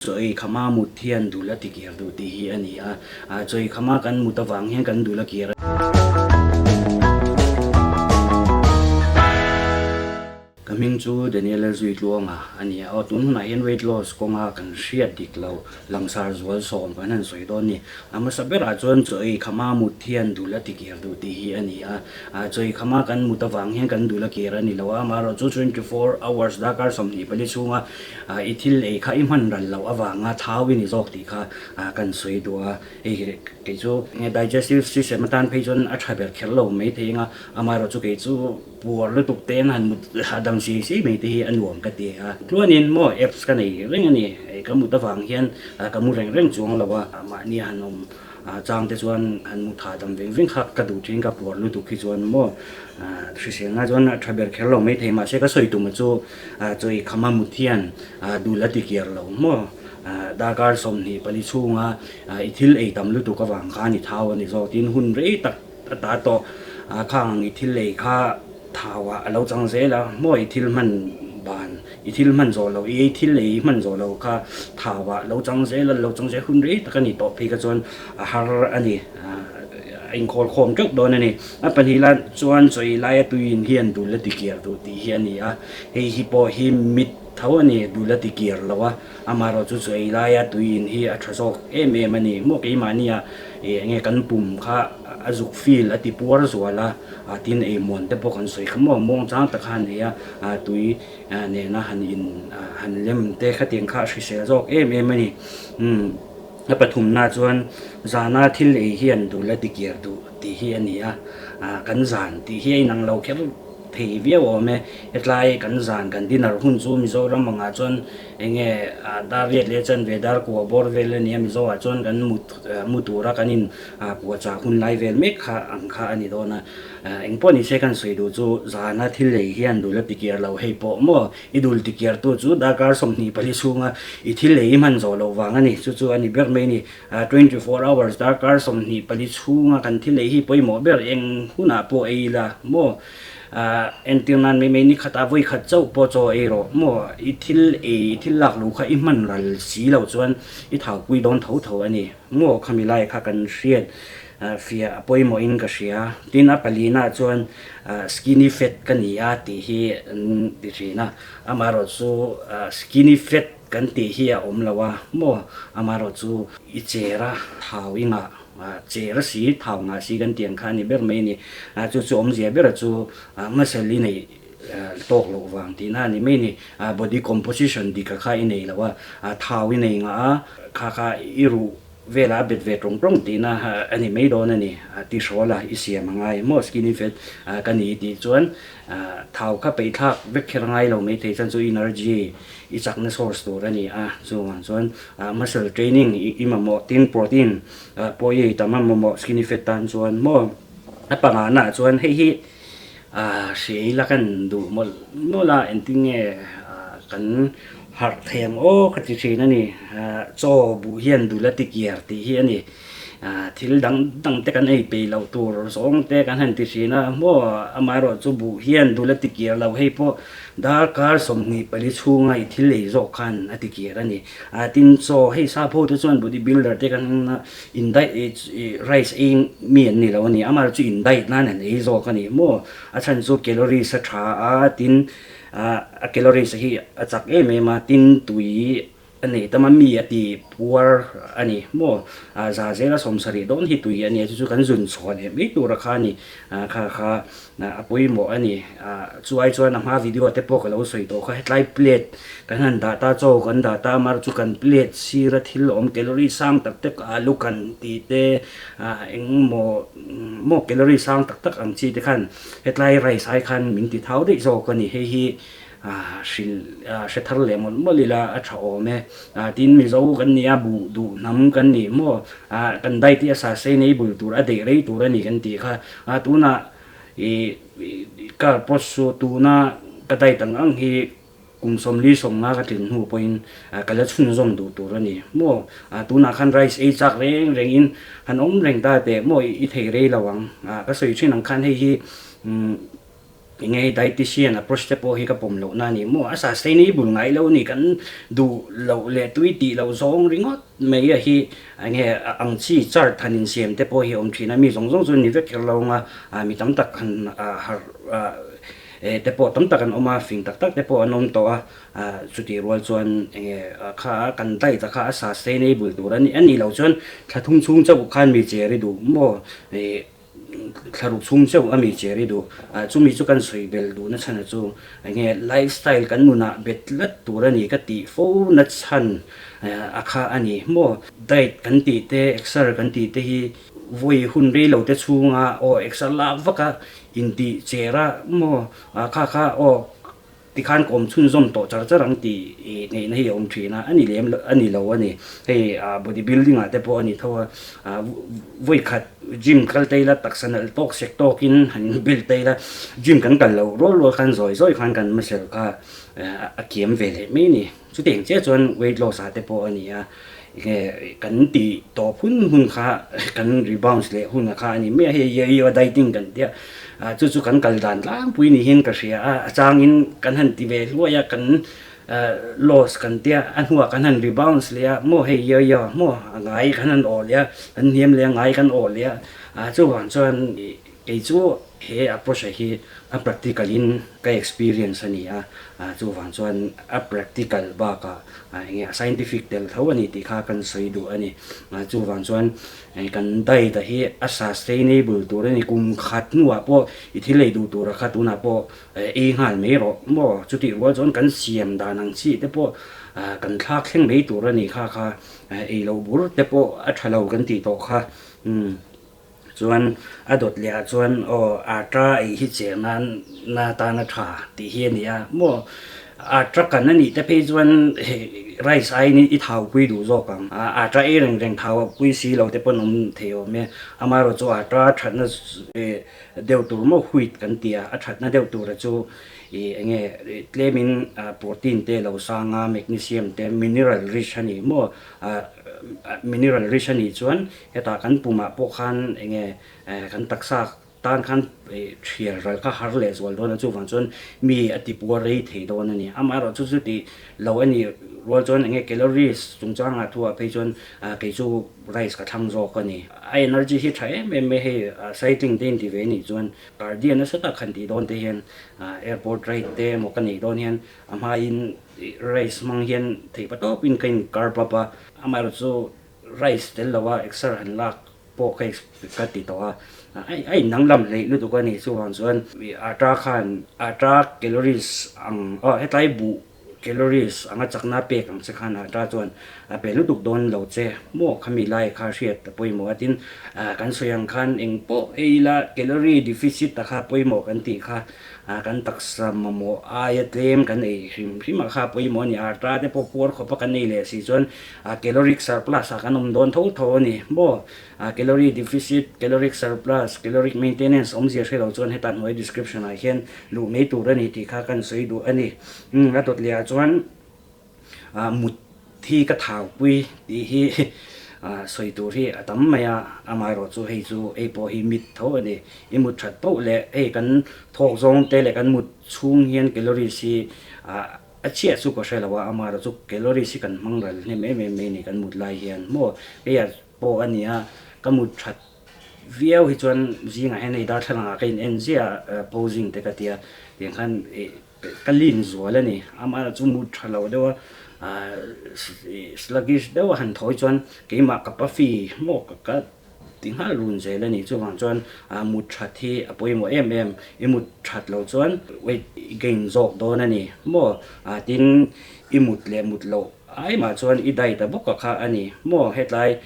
Chaw ei khama mut hian dul a tikir duh tih hi a ni a, chaw ei khama kan mut avang hian kan dul a kir a. Ka hming chu Daniel Lalzuitluanga a ni a, aw tun hunah hian weight loss kawnga kan hriat dik lo langsar zual sawm kan han sawi dawn a ni. A hmasa berah chuan chaw ei khama mut hian dul a tikir duh tih hi a ni a, chaw ei khama kan mut avang hian kan dul a kir a ni lo a, amaherawhchu 24 hours darkar 24 chhunga I thil ei kha i hman ral loh avanga thau i ni zawk tih kha kan sawi duh a, hei kei chu digestive system atan phei chuan a tha ber kher lo mai thei anga, amaherawhchu kei chu puar lutuk te an han mut hahdam si si mai te hi a nuam ka ti a. Tluanin maw apps ka nei reng a ni, ka mut avang hian ka mu reng reng chuang lo a, mahni han awm Chang te chuan han mu tha dam veng veng kha ka duh thin ka puar lutuk hi chuan maw hriselna chuan a tha ber kher lo mai thei mahse ka sawi tum chu chawi khama mut hian dul a ti kiar lo maw darkar 24 chhunga i thil ei tam lutuk avang khan i thau a ni zawk tin hun rei tak a ta tawh khang ang i thil ei kha thau ah a lo chang zel a maw i thil hman ban I thil hman zawh loh, i ei thil ei hman zawh loh kha thau ah lo chang zel a, lo chang zel hun rei tak a ni tawh phei kha chuan a har a ni, a inkhawl khawm teuh dawn a ni. A pahnih lah chuan chawi laia tuiin hian dul a tikir duh tih hi a ni a, hei hi pawh hi mit tho a ni, dul a tikir lo a, amaherawh chu chawi laia tuiin hi a tha zawk em em a ni. Maw keimahnia eng nge kan pum kha a zuk feel a ti puar zual a, tin eimuan te pawh kan sawi kha maw, muangchang tak khan ei a, tui nena han in han lem te khatiang kha a hrisel zawk em em a ni. Umm a pathumna chuan zana thil ei hian dul a tikir duh tih hi a ni a, kan zan tih hi a inang lo kher thei viau awm e. Hetlai kan zan kan dinner hun chu Mizoram angah chuan eng nge dar riat leh chanve dar kua bawr vel a ni a, Mizo ah chuan kan mut mu tura kan in puahchah hun lai vel mek kha ang kha a ni dawn a. Eng pawh ni se kan sawi duh chu zana thil lei hian dul a tikiar lo hei pawh maw? I dul tikiartu chu darkar 24 chhunga i thil lei i hman zawh loh vang a ni. Chu chu a ni ber mai a ni. 24 hours darkar 24 chhunga kan thil lei hi pawimawh ber eng hunah pawh ei ila maw? Entir nan mai mai ni khatah vawi khat chauh pawh chaw ei rawh maw? I thil ei i thil lak luh kha i hman ral si loh chuan i thaupui dawn tho tho a ni maw? Khami lai kha kan hriat Fiah a pawimawhin ka hria. Tin, a palina chuan skinny fat ka ni a tih hi an ti thin a. Amaherawh chu skinny fat kan tih hi a awm lo a maw? Amaherawh chu i cher a, thau i ngah, cher a si, thau ngah si kan tih ang kha a ni ber mai a ni. Chu chu awmzia bera chu muscle i neih tawk loh vang tihna a ni mai a ni. Body composition dika kha i nei lo a, thau i nei ngah a, kha kha i ruh Velah a bet ve tawng tawng tihna a ni mai dawn a ni. Ti hrawl a, i siam a ngai maw? Skinny fat ka ni tih chuan thau kha peih thlak vek kher ngai lo mai thei chuan chu energy i chakna source tur a ni a. Chuvang chuan muscle training i mamawh tin protein pawh i ei tam a mamawh skinny fat tan chuan maw? A pangana chuan hei hi Hria ila kan duh mawlh mawlh a, engtin nge kan harh thei ang aw ka ti thin a ni. Chaw buh hian dul a ti kiar tih hi a ni. Thil dang dang te kan ei peih loh tur zawng te kan han ti thin a, maw amaherawh chu buh hian dul a ti kiar lo hei pawh darkar 24 chhunga i thil ei zawk khan a ti kiar a ni. Tin chaw hei sap ho te chuan body builder te kan In diet rice ei mi an ni lo a ni, amah chu in diet nan an ei zawk a ni maw? A chhan chu calories a tha a, tin a calories hi a chak em em a, tin tui a nei tam a, mi a ti puar a ni maw? Za zela 70 dawn hi tui a ni a, chu chu kan zun chhuah leh mai tur a kha a ni, kha kha A pawimawh a ni. Chu ai chuan a hma video te pawh ka lo sawi tawh kha, hetlai plate kan han dah ta, chaw kan dah ta, mar chu kan plate sira thil awm calorie sang tak tak alu kan tih te, engmaw maw calorie sang tak tak ang chi te khan hetlai rice ai khan min ti thau daih zawk a ni. Hei hi hrilh hre thar leh mawlh mawlh ila a tha awm e. Tin Mizo kan ni a, buh duh hnam kan ni maw, kan diet hi a sustainable tur a daih rei tur a ni kan tih kha. Tunah I car post chu tuna ka diet ang ang hi kum 40 50 ka tlin hnu pawhin ka la chhunzawm duh tur a ni maw? Tunah khan rice ei chak reng rengin han awm reng ta teh maw i thei rei lo ang. Ka sawi thin ang khan hei hi. Enge hei dietitian approach te pawh hi ka pawm lohna a ni maw? A sustainable ngai lo a ni, kan duh loh leh tui tih loh zawng ringawt mai a hi enge ang chi chart han insiam te pawh hi a awm thin a, mi zawng zawng chu ni vek kher lo anga mi tam tak han harh te pawh tam tak an awm a, fing tak tak te pawh an awm tawh a, chutih rual chuan enge kha kan diet a kha a sustainable tur a ni, a nih loh chuan thla thum chhung chauh khan mi cher i duh maw? Thlaruk chhung chauh a mi cher i duh. Chumi chu kan sawi bel duhna chhan a chu enge lifestyle kan nunah bet tlat tur a ni ka tih fo na chhan a kha a ni maw. Diet kan tih te, exer kan tih te hi vawi hun rei lo te chhunga aw exer lak vak a intih cher a maw kha kha aw Tikhan ka awm chhunzawm tawh char char ang tih neihna hi a awm thin a, a ni lem a ni lo a ni. Hei body building ah te pawh a ni tho a, vawi khat gym kal ta ila taksa nalh tawk sek tawkin han in build ta ila, gym kan kal loh rual rual khan zawi zawi khan kan muscle kha a kiam ve leh mai a ni. Chutiang chiah chuan weight loss ah te pawh a ni a, enge kan tih tawp hun hun kha kan rebounds leh hun kha a ni mai a, hei yo yo dieting kan tia chu chu kan kal dan tlangpui niin ka hria a, a changin kan han ti ve hluai a, kan loss kan tia a hnuah kan han rebounds leh a maw hei yo yo maw a ngai kan han awh leh a, kan hniam leh a ngai kan awh leh a, chuvang chuan Kei chu he approach hi a practical in ka experience a ni a, chuvang chuan a practical bakah enge a scientific tel tho a ni tih kha kan sawi duh a ni. Chuvang chuan kan diet a hi a sustainable tur a ni, kum khat hnuah pawh i thil ei duh tura kha tunah pawh ei nghal mai rawh maw? Chutih rual chuan kan siam dan ang chi te pawh kan thlak thleng mai tur a ni kha kha ei loh bur te pawh a tha lo kan tih tawh kha. Chuan a dawt leh ah chuan aw ata ei hi cher nan na tan a tha tih hi a ni a maw ata kan a nih te phei chuan rice aiin i thau pui duh zawk ang ata ei reng reng thau pui si lo te pawn awm thei awm e amaherawh chu ata thatna deuh tur maw wheat kan ti a a thatna deuh tura chu ih enge tlemin protein te lo sang a magnesium te mineral rich a ni maw mineral rich a nih chuan Hetah kan pumah pawh khan enge kan taksa tan khan thial ral kha har leh zual dawn a, chuvang chuan mi a ti puar rei thei dawn a ni. Amaherawhchu chu chuti lo a nih rual chuan enge calories chungchangah thuah phei chuan kei chu rice ka thlang zawk a ni. A energy hi tha em em mai hei cycling te inti ve nih chuan cardio nasa tak han tih dawn te hian airport ride te emaw ka neih dawn hian a hmain rice hmang hian theihpatawpin ka in carb up a, amaherawhchu Rice tel lo a exer han lak pawh ka ka ti tawh a, a in danglam hleih lutuk a ni chuvang chuan atta khan atta calories ang aw hetlai buh calories anga chakna pek ang che khan atta chuan a pe lutuk dawn lo che maw khami lai kha hriat a pawimawh a tin kan sawi ang khan eng pawh ei ila calorie deficit a kha pawimawh kan tih kha Kan taksa mamawh aia tlem kan ei hrim hrim a kha pawimawh a ni. Arta te pawh puar khawpa kan ei leh si chuan caloric surplus ah kan awm dawn tho tho a ni maw? Calorie deficit, caloric surplus, caloric maintenance awmzia hre lo chuan heta hnuai description ah hian luh mai tur a ni tih kha kan sawi duh a ni. A dawt leh ah chuan Mut hi ka thaupui tih hi sawi tur hi a tam mai a, amaherawhchu hei chu ei pawh hi mit tho a ni. I mut that poh leh hei kan thawk zawng te leh kan mut chhung hian calories hi a chhiah chu ka hre lo a, amaherawhchu calories hi kan hmang ral hnem em em mai a ni kan mut lai hian maw hei pawh a ni a, ka mut that viau hi chuan zingah hian hei darthlalang ah ka in en ziah a posing te ka tia tiang khan Ka lin zual a ni. Amah chu mut tha lo deuh a, sluggish deuh a han thawi chuan keimah ka puffy maw ka ti nghal run zel a ni. Chuvang chuan mut that hi a pawimawh em em. I mut that loh chuan weight i gain zawk dawn a ni maw? Tin, i mut leh mut loh Aimah chuan i diet a bawk a kha a ni maw? Hetlai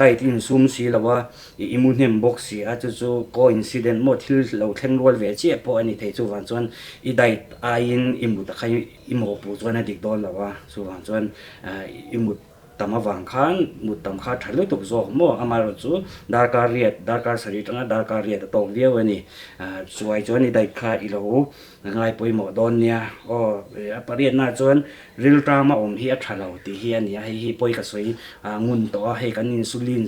diet i insum si lo a, i mu hnem bawk si a, chu chu coincident maw thil lo thleng rual ve chiah pawh a ni thei. Chuvang chuan i diet aiin i mut a kha i mawhpuh chuan a dik dawn lo a, chuvang chuan i mut tam avang khan mut tam kha tha lutuk zawk maw? Amaherawhchu darkar riat, darkar sarih atanga darkar riat a tawk viau a ni. Chuai chuan i diet kha i lo ngai pawimawh dawn nia. Aw, a pariatnaah chuan rilṭama awm hi a tha lo tih hi a ni a, hei hi pawi ka sawi ngun tawh a, hei kan insulin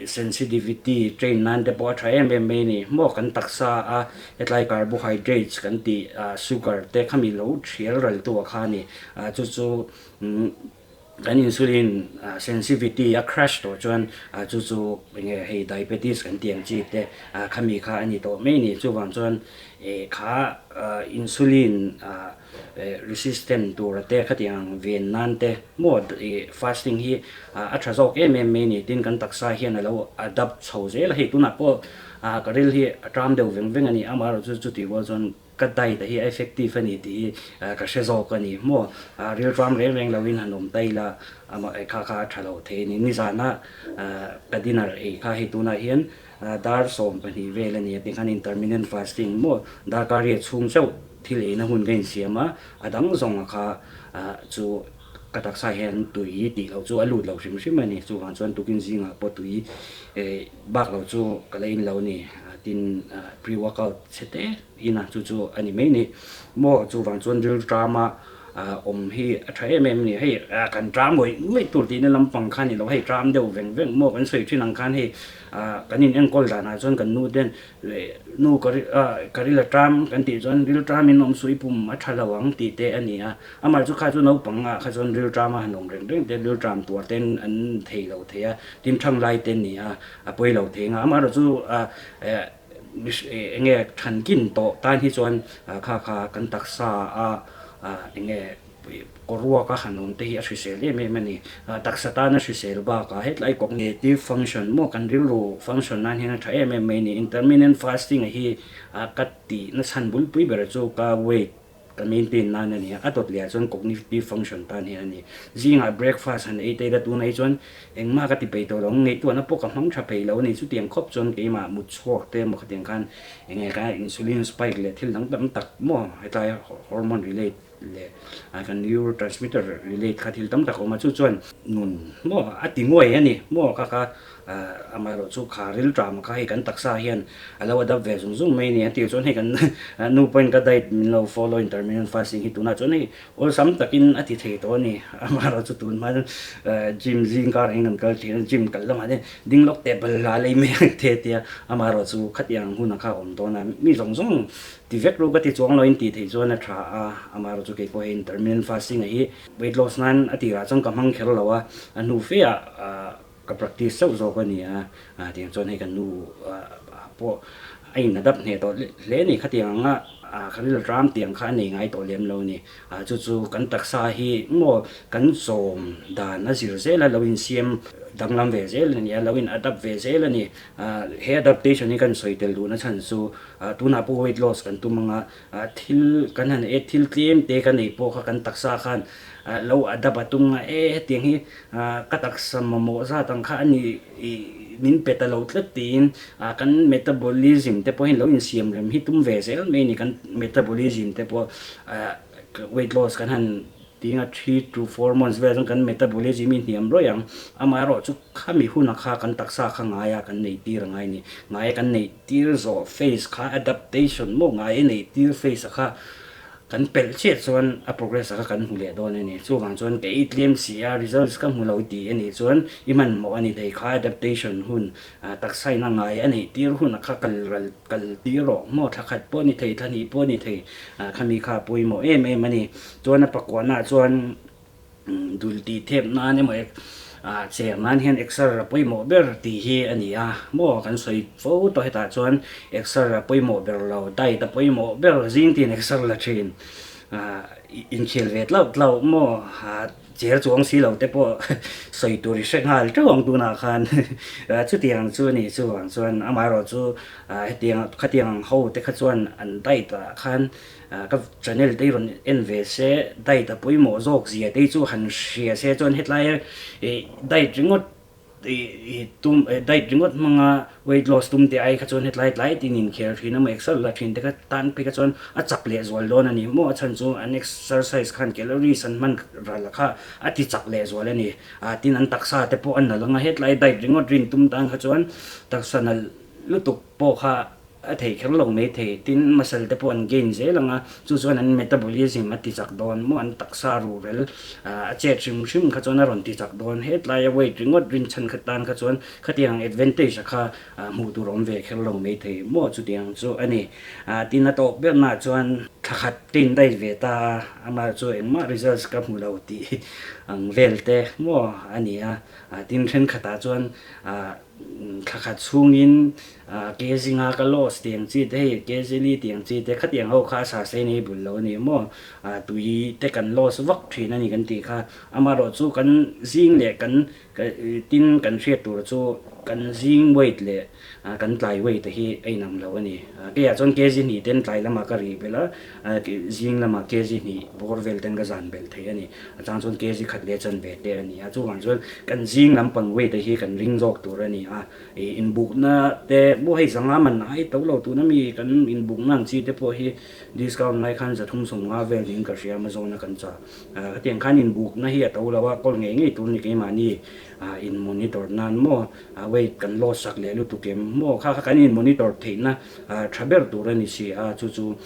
sensitivity train nan te pawh a tha em em mai a ni. Maw kan taksa a hetlai carbohydrates kan tih sugar te khami lo thial ral tu a kha a ni. Chu chu kan insulin sensitivity a crash tawh chuan chu chu enge hei diabetes kan tih ang chi te khami kha a ni tawh mai a ni. Chuvang chuan kha insulin resistant tura te khatiang ang ven nan te maw fasting hi a tha zawk em em mai a ni. Tin kan taksa hian a lo adapt chho zel a, hei tunah pawh ka ril hi a ṭam deuh veng veng a ni. Amaherawhchu chutih rual chuan Ka diet hi a effective a ni tih hi ka hre zawk a ni maw? Rilruam reng reng loin han awm ta ila amah kha kha a tha lo thei a ni. Nizana ka dinner ei kha hei tunah hian dar 12 vel a ni a tikhan intermittent fasting maw darkar riat chhung chauh thil eina hun ka insiam a, a dang zawng a kha chu ka taksa hian tui tih loh chu a lut lo hrim hrim a ni. Chuvang chuan tukin zingah pawh tui bak lo chu ka la in lo a ni. Tin pre-workout chhe te ina chu chu a ni mai ni. Maw chuvang chuan rilṭama awm hi a ṭha em em a ni. Hei kan ṭam ngawih ngawih tur tihna lampang kha a ni lo, hei ṭam deuh veng veng maw kan sawi ṭhin ang khan hei kan in enkawl danah chuan kan nu ten nu ka ka ril a ṭam kan tih chuan rilṭamin awm suih pum a ṭha lo ang tih te a ni a. Amah chu kha chu naupang ah kha chuan rilṭam a han awm reng reng te rilṭam tuar ten an thei lo thei a, tin ṭhang lai te ni a, a pawi lo thei ang a. Amaherawhchu chu eng nge thankin tawh tan hi chuan kha kha kan taksa a eng nge kawruak a han awm te hi a hrisel em em a ni. Taksa tan a hrisel bakah hetlai cognitive function maw kan rilru function nan hian a tha em em mai a ni. Intermittent fasting a hi ka tih nachhan bulpui ber chu ka weight Ka maintain nan a ni a, a dawt leh ah chuan cognitive function tan hian a ni. Zingah breakfast han ei ta ila tunah hi chuan engmah ka ti peih tawh lo ang, ngaihtuahna pawh ka hmang tha peih lo a ni. Chutiang khawp chuan keimah mut chhuak te emaw khatiang khan eng nge ka insulin spike leh thil dang tam tak maw hetlai hormone relate leh kan neurotransmitter relate kha thil tam tak a awm a, chu chuan nun maw a ti nguai a ni maw kha kha Amaherawh chu kha rilṭam kha hei kan taksa hian a lo adapt ve zung zung mai a ni a tih chuan hei kan nu pawhin ka diet min lo follow intermittent fasting hi tunah chuan hei awlsam takin a ti thei tawh a ni. Amaherawh chu tun hma gym zing karah hian kan kal thin a, gym kal lamah te ding lawk teh balhla lei mai ang te tia amaherawh chu khatiang hunah kha a awm dawn a, mi zawng zawng ti vek ru ka ti chuang lo in tih theih chuan a tha a, amaherawh chu kei pawh hei intermittent fasting a hi weight loss nan a tirah chuan ka hmang kher lo a, a hnu fe ah Ka practice chauh zawk a ni a, tiang chuan hei kan nu pawh a in adapt hneh tawh hle a ni. Khatiang anga ka rilram tiang kha a nei ngai tawh lem lo a ni. Chu chu kan taksa hi maw kan zawm dan a zir zel a, lo insiam danglam ve zel a ni a, lo in adapt ve zel a ni. He adaptation hi kan sawi tel duhna chhan chu tunah pawh weight loss kan tum anga Thil kan han e, thil tlem te ka nei pawh kha kan taksa khan lo adapt a tum nga e, hetiang hi ka taksa mamawh zat ang kha a ni min pe ta lo tlat tiin kan metabolism te pawh hi lo insiam rem hi tum ve zel mai a ni, kan metabolism te pawh weight loss kan han Tinga 3 to 4 months vel chuan kan metabolism hi hniam rawih ang. Amaherawh chu khami huna kha kan taksa kha ngaia kan nei tir a ngai a ni. Ngaia kan neih tir zawh phase kha adaptation maw ngaia neih tir phase a kha kan pelh chiah chuan a progress a kha kan hmu leh dawn a ni. Chuvang chuan ka ei tlem si a results ka hmu lo tih a nih chuan i hmanhmawh a ni thei kha adaptation hun taksa in a ngai a neih tir hun a kha kal ral kal tir rawh maw thla khat pawh a ni thei thla hnih pawh a ni thei khami kha a pawimawh em em a ni. Chuan a pakuanah chuan dul tih thep nan emaw cher nan hian exer a pawimawh ber tih hi a ni a maw kan sawi fo tawh hetah chuan exer a pawimawh ber lo diet a pawimawh ber zing tin exer la thin inkhel ve tlauh tlauh maw cher chuang si lo te pawh sawi tur i hre nghal teuh ang tunah khan chutiang chu a ni chuvang chuan amaherawhchu hetiang khatiang ang ho te kha chuan an diet ah khan Ka channel te hi rawn en ve se, diet a pawimawh zawk zia te hi chu han hria se chuan hetlai diet ringawt I tum diet ringawt hmanga weight loss tum teh ai kha chuan hetlai tlai tin inkhel thin a maw exer la thin te kha tan phei kha chuan a chak leh zual dawn a ni maw a chhan chu an exercise khan calories an hman ral kha a ti chak leh zual a ni a tin an taksa te pawh a nalh anga hetlai diet ringawt rin tum tan kha chuan taksa nalh lutuk pawh kha A thei kher lo mai thei. Tin, muscle te pawh an gain zel ang a, chu chuan an metabolism a ti chak dawn maw, an taksa ruhrel a chet hrim hrim kha chuan a rawn ti chak dawn. Hetlaia weight ringawt rinchhan kha tan kha chuan khatiang advantage a kha hmuh tur a awm ve kher lo mai thei maw, chutiang chu a ni. Tin, a tawp bernaah chuan thla khat te in diet ve ta a, amah chu engmah results ka hmu lo tih ang vel te maw a ni a. Tin, thenkhatah chuan Thla khat chhungin kg nga ka loss tih ang chi te hei kg li tih ang chi te khatiang ho kha a sa sei nei bul lo a ni maw? Tui te kan loss vak thin a ni kan tih kha. Amaherawh chu kan zing leh kan tin kan hriat tur chu kan zing weight leh kan tlai weight te hi a inang lo a ni. Keiah chuan kg hnih ten tlai lamah ka rih belh a, zing lamah kg hnih bawr vel ten ka zan belh thei a ni. A chang chuan kg khat leh chanve te a ni a, chuvang chuan kan zing lampang weight te hi kan ring zawk tur a ni a, ih inbukna te pawh hei zanga man ai to lo tuna mi kan inbukna ang chi te pawh hi discount lai khan 350 vel niin ka hria Amazon a kan chah hetiang khan inbukna hi a to lo a kawl ngei ngei tur a ni keimahni in monitor nan maw weight kan loss sak leh lutuk em maw kha kha kan in monitor theihna tha ber tur a ni si a chu chu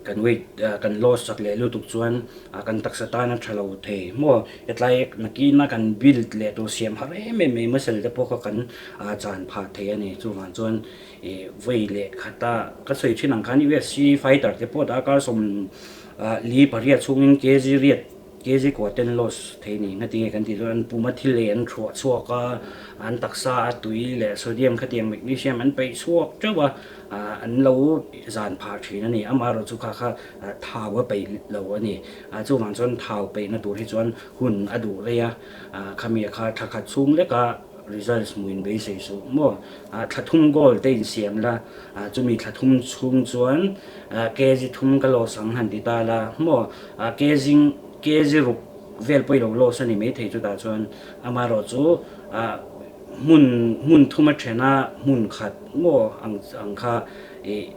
kan weight kan loss sak leh lutuk chuan kan taksa tan a tha lo thei maw? Hetlai nakina kan build leh tur siam har em em mai muscle te pawh kha kan chan phah thei a ni. Chuvang chuan ih vawi leh khata ka sawi thin ang khan UFC fighter te pawh darkar 48 chhungin kg riat kg kua ten loss thei a ni. Ngatinge kan tih chuan an puma thil ei an thuah chhuak a, an taksa a tui leh sodium khatiang magnesium an peih chhuak teuh a, an lo zan phah thin a ni. Amaherawhchu kha kha Thau a peih lo a ni. Chuvang chuan thau peihna tur hi chuan hun a duh rei a, khami kha thla khat chhung leka results hmuh in beisei suh maw? Thla thum goal te insiam la, chumi thla thum chhung chuan kg thum ka loss ang han ti ta la maw? Kg kg ruk vel pawh i lo loss a ni maithei chutah chuan amaherawh chu hmun hmun thum a then a hmun khat maw ang ang kha i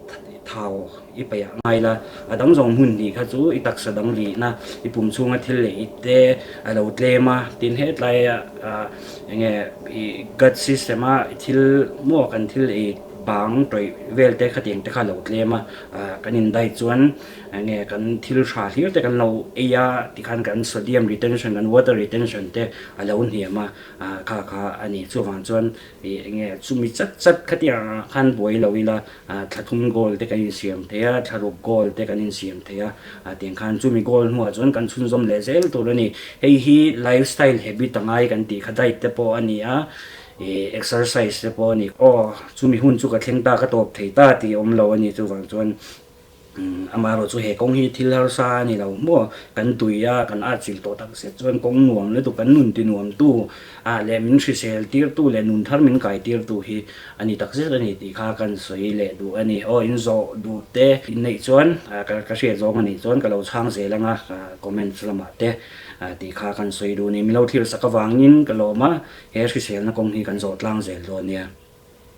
thau i peih ah ngai la, a dang zawng hmun hnih kha chu i taksa dang rihna i pum chhunga thil leh i te a lo tlem a, tin hetlai ah eng nge i gut system a i thil maw kan thil ei bang tawih vel te khatiang te kha a lo tlem a, kan in diet chuan eng nge kan thil tha hlir te kan lo ei a tikhan kan sodium retention kan water retention te a lo hniam a kha kha a ni chuvang chuan Ih enge chumi chat chat khatiang ah khan buai lo ila thla thum goal te kan insiam thei a, thla ruk goal te kan insiam thei a, tiang khan chumi goal hnuah chuan kan chhunzawm leh zel tur a ni. Hei hi lifestyle habit a ngai kan tih kha diet te pawh a ni a, ih exercise te pawh a ni. Aw chumi hun chu ka thleng ta ka tawp thei ta tih a awm lo a ni chuvang chuan Amaherawh chu he kawng hi thil harsa a ni lo maw? Kan tui a, kan atchilh tawh tak zet chuan kawng nuam lutuk kan nun ti nuamtu ah leh min hrisel tirtu leh nun thar min kai tirtu hi a ni tak zet a ni tih kha kan sawi leh duh a ni. Aw in zawh duh te in neih chuan ka hriat zawng a nih chuan ka lo chhang zel ang a, comments lamah te tih kha kan sawi duh a ni. Min lo thlir sak avangin ka lawm a, he hriselna kawng hi kan zawh tlang zel dawn nia.